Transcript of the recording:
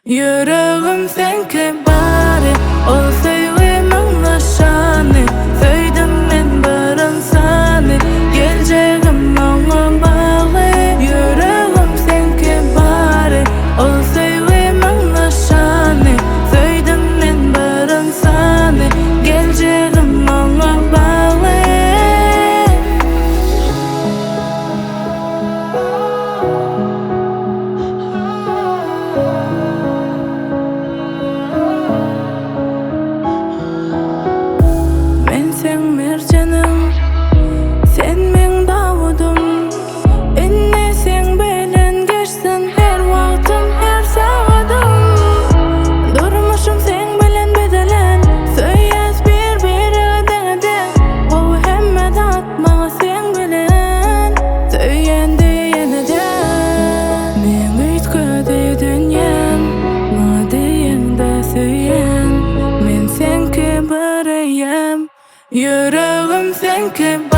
Ýüregim seňki bary, ol söýgimiň nyşany. Söýdüm men bir ynsany, geljegim oňa bagly. Ýüregim seňki bary, ol söýgimiň nyşany. Söýdüm men bir ynsany, geljegim oňa bagly. Men seň merjeniň, sen meň Dawudym. Indi seň bilen geçsin her wagtym, her sagadym. Durmuşym seň bilen bezelen, söýýäs bir-biregi deňe-deň. Gowy hemme zat maňa seň bilen, söýýän diýene-de. Meň üýtgedi dünýäm, maňa diýeňde söýýän. Men seňki bir eýýäm, ýüregim seňki.